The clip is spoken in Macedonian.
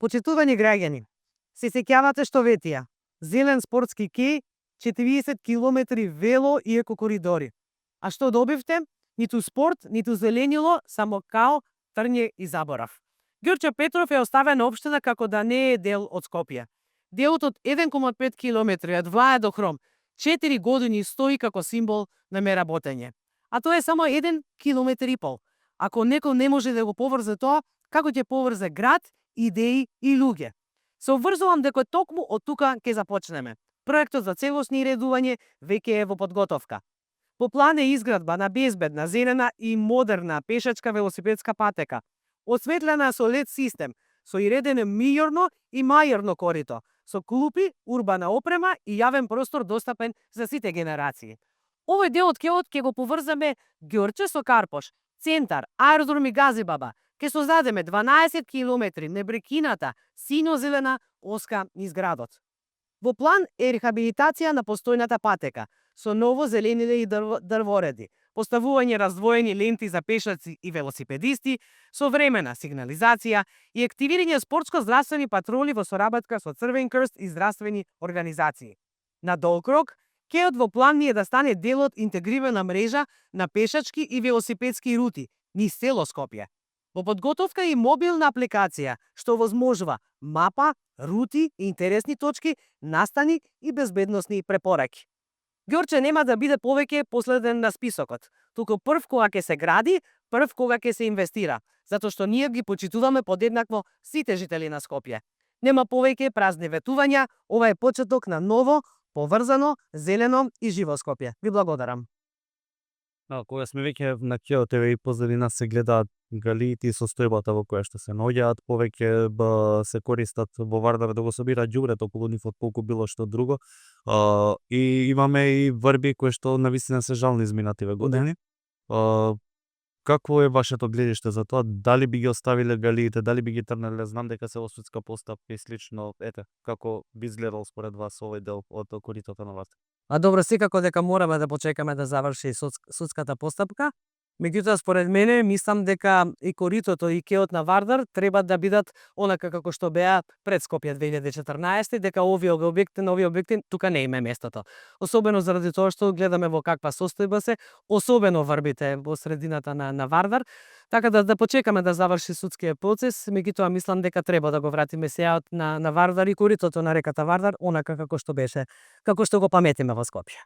Почитувани граѓани, се сеќавате што ветија. Зелен спортски кеј, 40 километри вело и екокоридори. А што добивте? Ниту спорт, ниту зеленило, само као, трње и заборав. Ѓорче Петров е оставен општина како да не е дел од Скопје. Делот од 1,5 километри од Влаја до Хром 4 години стои како символ на меработење. А тоа е само 1,5 километри. Ако некој не може да го поврзе тоа, како ќе поврзе град, идеи и луѓе? Се обврзувам дека токму од тука ќе започнеме. Проектот за целосни редување веќе е во подготовка. По план е изградба на безбедна, зелена и модерна пешачка велосипедска патека, осветлена со LED систем, со иредено мијорно и мајорно корито, со клупи, урбана опрема и јавен простор достапен за сите генерации. Овој дел од кеот ќе го поврзаме Ѓорче со Карпош, центар, аеродром и Газибаба. Ке создадеме 12 километри непрекината сино-зелена оска низ градот. Во план е рехабилитација на постојната патека со ново зелениле и дрвореди, поставување раздвоени ленти за пешаци и велосипедисти, современа сигнализација и активирање спортско-здравствени патроли во соработка со Црвен крст и здравствени организации. На долг рок, кеот во план ни е да стане дел од интегрирана мрежа на пешачки и велосипедски рути низ цело Скопје. Во подготовка е и мобилна апликација што возможува мапа, рути, интересни точки, настани и безбедносни препораки. Ѓорче нема да биде повеќе последен на списокот, туку прв кога ќе се гради, прв кога ќе се инвестира, затоа што ние ги почитуваме подеднакво сите жители на Скопје. Нема повеќе празни ветувања, ова е почеток на ново, поврзано, зелено и живо Скопје. Ви благодарам. Кога сме веќе на кеот, еве и позади нас се гледаат галиите и состојбата во која што се наоѓаат, повеќе се користат во Вардар да го собираат ѓубрето околу нив отколку било што друго. И имаме и врби кои што навистина се жални изминативе години. Какво е вашето гледиште за тоа? Дали би ги оставиле галиите, дали би ги трнале? Знам дека се во судска постапка и слично. Ете, како би изгледал според вас овој дел од коритото на Вардар? Добро, секако дека мораме да почекаме да заврши судската постапка. Меѓутоа, според мене, мислам дека и коритото и кеот на Вардар треба да бидат онака како што беа пред Скопје 2014, дека овие објекти тука не им е местото. Особено заради тоа што гледаме во каква состојба се, особено врбите во средината на Вардар. Така да почекаме да заврши судскиот процес, меѓутоа мислам дека треба да го вратиме сејот на Вардар и коритото на реката Вардар онака како што беше, како што го паметиме во Скопје.